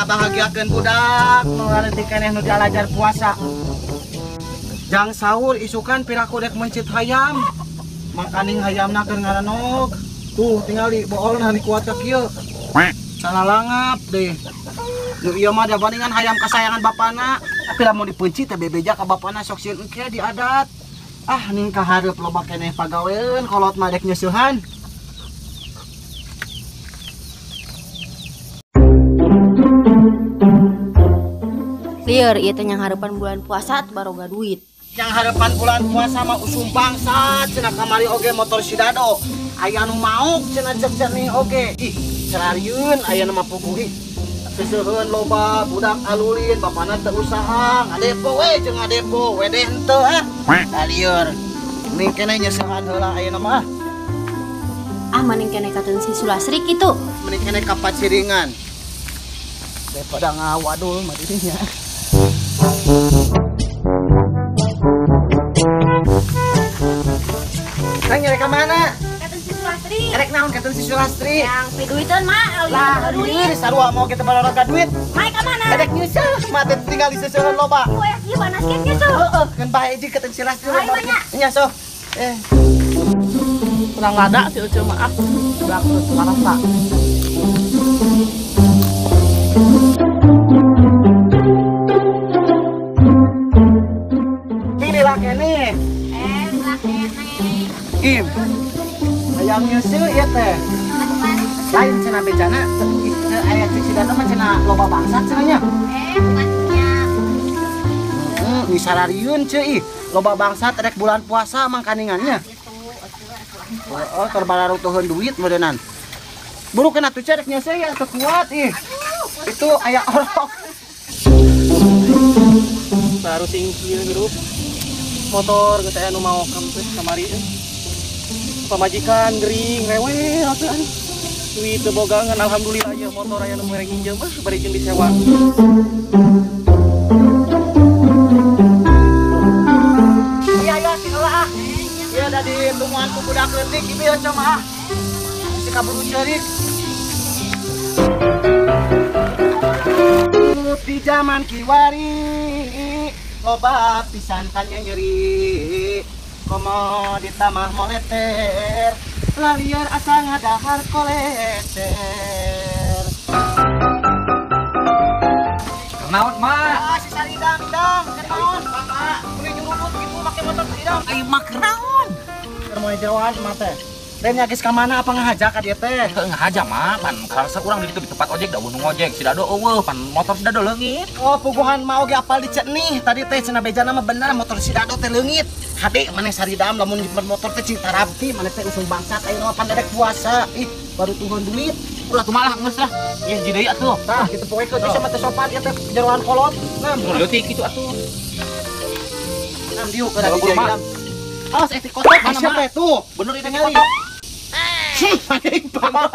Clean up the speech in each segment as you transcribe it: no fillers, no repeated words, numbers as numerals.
Ngabahagiakeun budak nu leutik keneh nu dialajar puasa. Jang sahur isukan piraku dek mencit hayam. Makaning hayamna keur ngaranog. Tuh tingali boolna dikuat ka kieu. Salah langap deh. Nu ieu mah da bandingan hayam kasayangan bapana. Tapi lamun dipencit teh bebeja ka bapana sok sieun engke diadat. Ah ning kahareup loba keneh pagaweun kolot mah dek nyeusehan. Lieur ieu teh yang harapan bulan puasa baroga duit. Yang harapan bulan puasa mah usum bangsat cenah kamari oge motor si Dado. Aya nu maok cenah cek nih oge. Ih, serarieun aya nu mah puguh ih. Seseuheun loba budak alulin bapana teu usaha, ngadepo we jeung ngadepo, we deh henteu ah. Lieur. Ning keneh nyeusehan heula ayeuna mah. Ah maning keneh kateun si Sulastri kitu. Mending keneh ka paciringan. Daripada ngawadul mah dirinya. Neng nyerek ka mana? Kateun si Sulastri. Erek naon kateun si Sulastri? Yang piduiteun mah, lah duit sarua mau kita baloraga duit. Mae ka mana? Erek nyeuseul, mah teh tinggal diseuseuleuh loba. Poe ieu panas ke nyeuseul. Heeh, keun bae jeung kateun si Sulastri. Nya sok. Kurang lada si Ucu mah ah. Budak marasa. Inilah kene. Lah kene. Im. Hayang nyeuseul ieu teh. Lain cenah bejana, aya cek si Dado mah cenah loba bangsat cenah nya. Bukannya. Heeh, sararieun ceu ih. Loba bangsat rek bulan puasa mangkaningannya. Heeh, keur bararutuheun duit meureunnan. Buru kena tuh rek nyeuseul ya teu kuat ih. Itu aya orok. Baru singkir grup motor geus aya nu maok teh kamari. Pamajikan gering rewel atuh an. Duit teu boga ngan alhamdulillah ieu motor aya nu mere nginjem ah bari jeung disewa. Iya ya si heula ah. Ieu da ditungguan ku budak leutik ieu mah ah. Si kaburu ceurik. Di zaman kiwari loba pisan kan nyeri. Komo ditamah moneter laliar asa ngadahar koleter. Naon mah? Ah si Saridam dang, naon? Bapak, boleh nyuruduk gitu make motor Saridam. Ai mah naon? Keur moe jeroan mah teh. Teh geus ka mana apa ngahaja ka dieu teh? Heuh ngahaja mah, pan karasa urang di ditu di tempat ojek da nu ngojek si Dado eueuh, pan motor si Dado leungit. Oh, puguhan mah oge apal dicet nih. Tadi teh cenah bejana mah bener motor si Dado teh leungit. Hade maneh Saridam lamun nyimpen motor teh cing tarabti maneh teh usung bangsat ayeuna mah pan dedek puasa. Ih, baru turun duit. Ulah tuh malah geus lah. Ieu hiji deui atuh. Tah, kitu poe teh sama teh sopan ieu teh jeroan kolot. Nam, leutik kitu atuh. Nam diuk kada di Saridam. Awas eh kotok mana teh tuh. Bener itu ningali. Anjing bapak.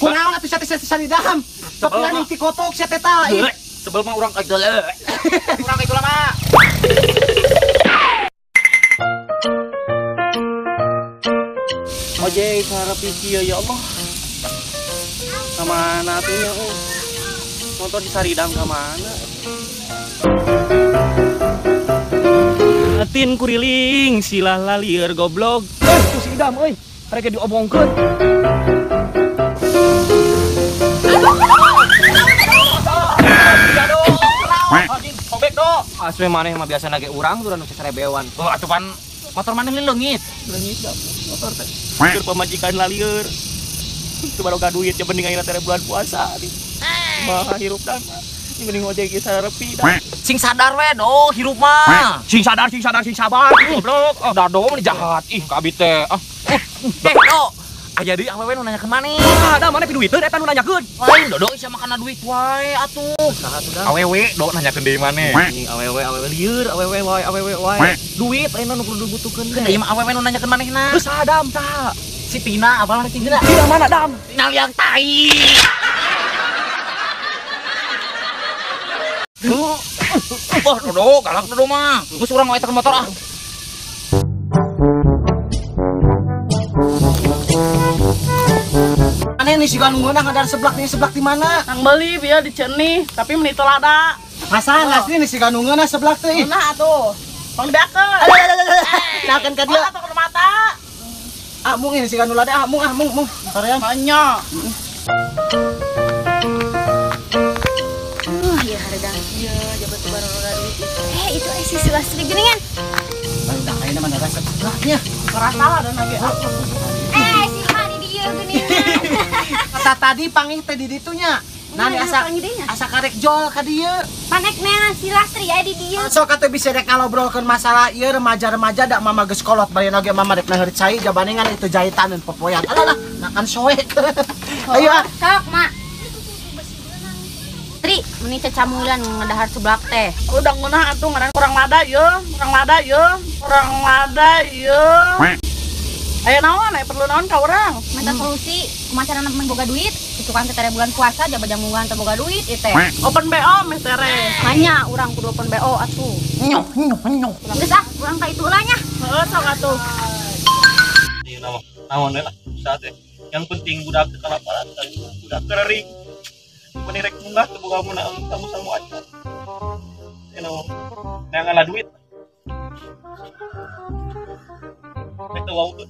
Kunaon atuh sia teh Saridam? Sok ning ti kotok sia teh tah. Sebel mah urang ka urang ka lama. Ojek harap kieu ya Allah. Ka mana atuh nya euy? Motor di Saridam ka mana? Tin kuriling silah lalieur goblok. Ku si Idam euy, rek diobongkeun. Sobek do. Aswe maneh mah biasa ge urang tuh nu sarebewan. Oh atuh pan motor maneh leungit. Leungit da motor teh. Keur pamajikan lalieur. Teu baroga duit ya mending ayeuna teh bulan puasa. Mah hirup dan mending ojek ge sarepi dah. Sing sadar we do hirup mah. Sing sadar, sing sadar, sing sabar. Goblok. Oh, Dado mah jahat. Ih, ka abi teh. Ah. Do. Aya deui awewe nu nanyakeun maneh. Ah, da maneh piduiteun eta nu nanyakeun. Lain Dodo sia makana duit wae atuh. Saha tuh da? Awewe do nanyakeun deui maneh. Anjing awewe awewe lieur, awewe wae, awewe wae. Duit ayeuna nu kudu dibutuhkeun teh. Ieu mah awewe nu nanyakeun manehna. Geus saha dam saha? Si Tina apal si Tina? Tina mana dam? Tina liang tai. Wah, Dodo, galak Dodo mah. Geus urang wae teh motor ah. nih siga nu ngeunah ngadar seblak nih seblak di mana? Nang beli bieu di Cenih, tapi meni teu lada. Masa asli nih siga nu ngeunah seblak teh. Ngeunah atuh. Tong dibeakeun. Nakan ka dieu. Atuh mata. Ah mung ini siga nu lada ah mung ah mung mung. Sorean. Banyak. Ya harga ieu jabat baroga duit. Itu si Sulastri geuningan. Barudak ayeuna mah resep seblaknya. Kerasa lah dan lagi. Si Ma di dieu geuningan. Kata tadi pangih teh di ditu nya. Nah, asa karek jol ka dieu. Panek neangan si Lastri aya di dieu. Sok atuh bisa rek ngalobrolkeun masalah ieu remaja-remaja da mama geus kolot bari oge mama rek naheur cai jabaningan itu jahitaneun popoyan. Alah lah, nakan soek. Ayo ah. Sok, Mak. Tri, meni cacamulan ngadahar seblak teh. Udah ngeunah atuh ngaran kurang lada ye, kurang lada ye, kurang lada ye. Aya naon, aya perlu naon ka urang? Minta solusi, kumaha carana meh boga duit? Isukan teh tere bulan puasa jaba jamuan teh boga duit ieu teh. Open BO meh tere. Manya urang kudu open BO atuh. Nyoh nyoh nyoh. Geus ah, urang ka itu lah nya. Heeh, sok atuh. Ieu naon we lah usaha teh. Yang penting budak teh kalaparan, budak kering. Meni rek munggah teu boga mun samu-samu acan. Ieu naon? Neangan lah duit. Eta wau tuh.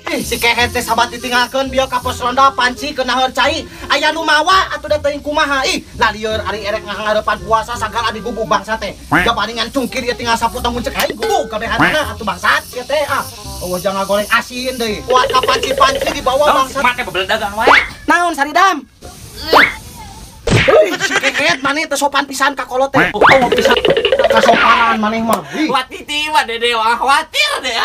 Ih, si kehet teh sabat ditinggalkeun bieu ka pos ronda panci keunaheur cai. Aya nu mawa atuh da teuing kumaha. Ih, lalieur ari erek ngaharepan puasa sagala digubug bangsa teh. Jabaningan cungkir ieu tinggal sapotong mun cek aing gubug kabehanana atuh bangsat ieu teh ah. Eueuh jangan goreng asin deui. Kuat ka panci-panci dibawa bangsat. Mate bebeledagan wae. Naon Saridam? Ih, si kehet maneh teh sopan pisan ka kolot teh. Oh, pisan kasopanan maneh mah. Watiti wa dede wah khawatir deh.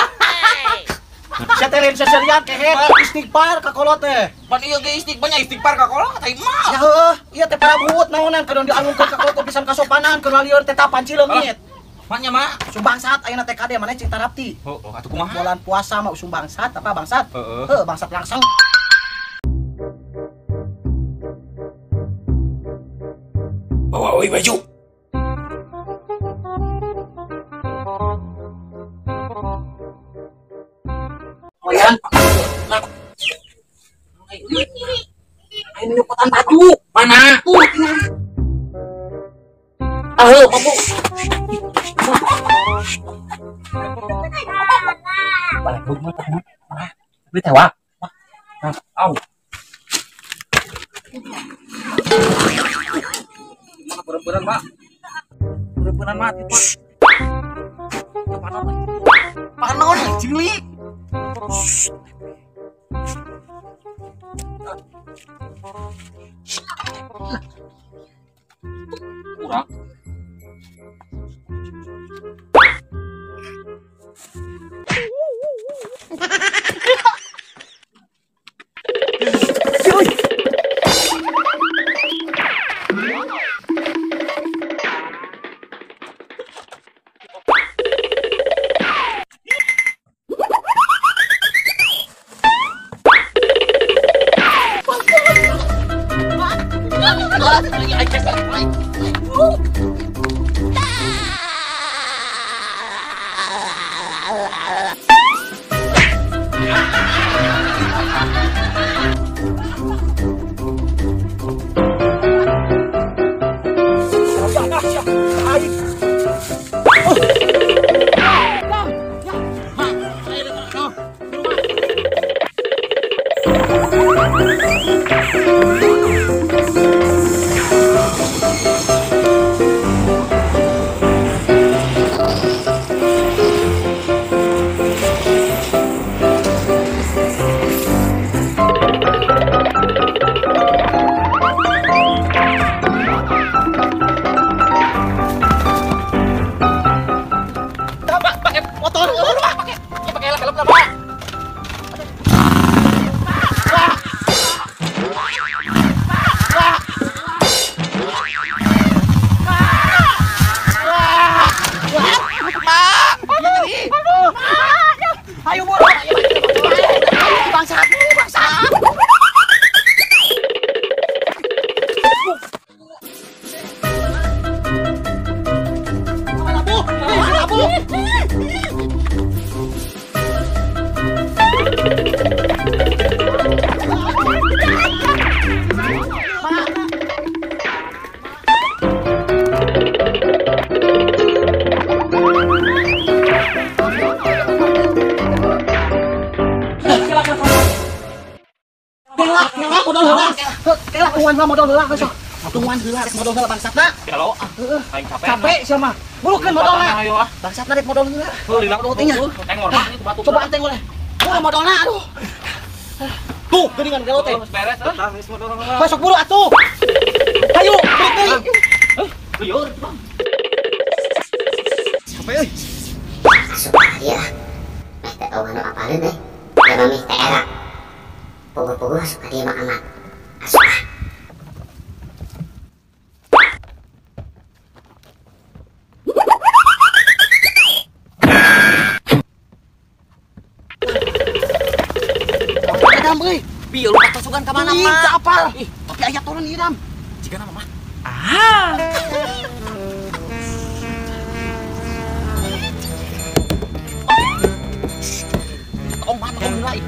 Setelin seserian kehet istighfar ka kolot teh. Pan ieu ge istighfarnya istighfar ka kolot teh mah. Ya heueuh, ieu teh parabut naonan keun dialungkeun ka kolot pisan kasopanan keun lieur teh panci leungit. Manya mah usum bangsat ayeuna teh kade maneh cing tarapti. Heuh, atuh kumaha? Bulan puasa mah usum bangsat apa bangsat? Heuh, bangsat langsung. Bawa euy baju. Oyan, ayo nyokotan baju. Mana? Tuh, tinggal. Ah, mampu. Balik rumah teh. Beli teh wah. Au. Mana berempuran, Pak? Berempuran mati, Pak. Panon. Panon jeli. Kurang. Ayo buru. Bangsat, bangsat. Abu, abu. Tungguan heula modal heula sok. Tungguan heula rek modal heula bangsatna. Kalau heeh. Aing capek. Capek sia mah. Burukeun modalna. Ayo ah. Bangsatna rek modal heula. Heula nya. Tengor mah itu batu. Coba anteng oleh. Buru modalna aduh. Tuh, geuningan gelo teh. Geus beres ah. Geus modal heula. Masuk buru atuh. Hayu, balik deui. Liur. Capek euy. Asup ieu. Meh teh eueuh nu apaleun euy. Da mamih teh era. Puguh-puguh asup ka dieu mah aman. Asup ah. Dam euy. Pieu lu pasukan ka mana mah? Teu apal. Ih, tapi aya turun ieu Dam. Jigana mah. Ah. Tong mah tong heula ih.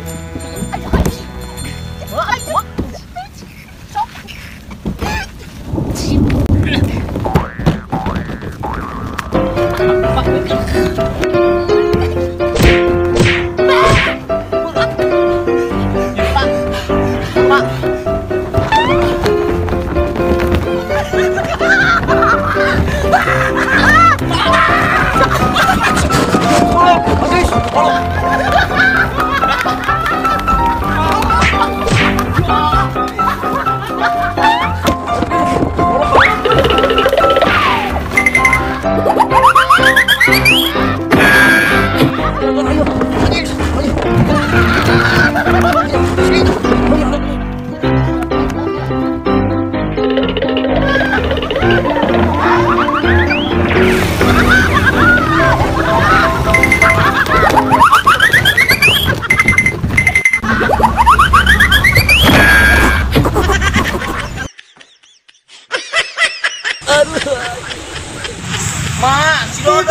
Mak, si Dodo.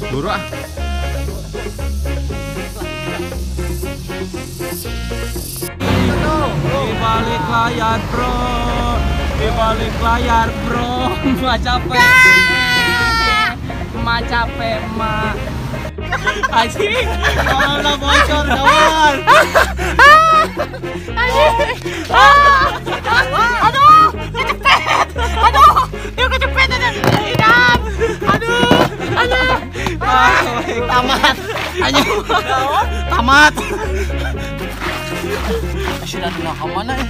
Buru ah. Di balik layar, bro. Di balik layar, bro. Mak capek. Mak capek, mak. Anjing, mana bocor kawan. Anjing. Aduh, kecepet. Aduh, dia kecepet aja. Idam. Aduh, aduh. Tamat. Anjing. Tamat. Sudah dina ka mana eh?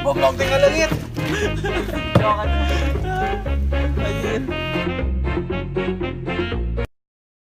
Goblok tinggal leungit. Anjir.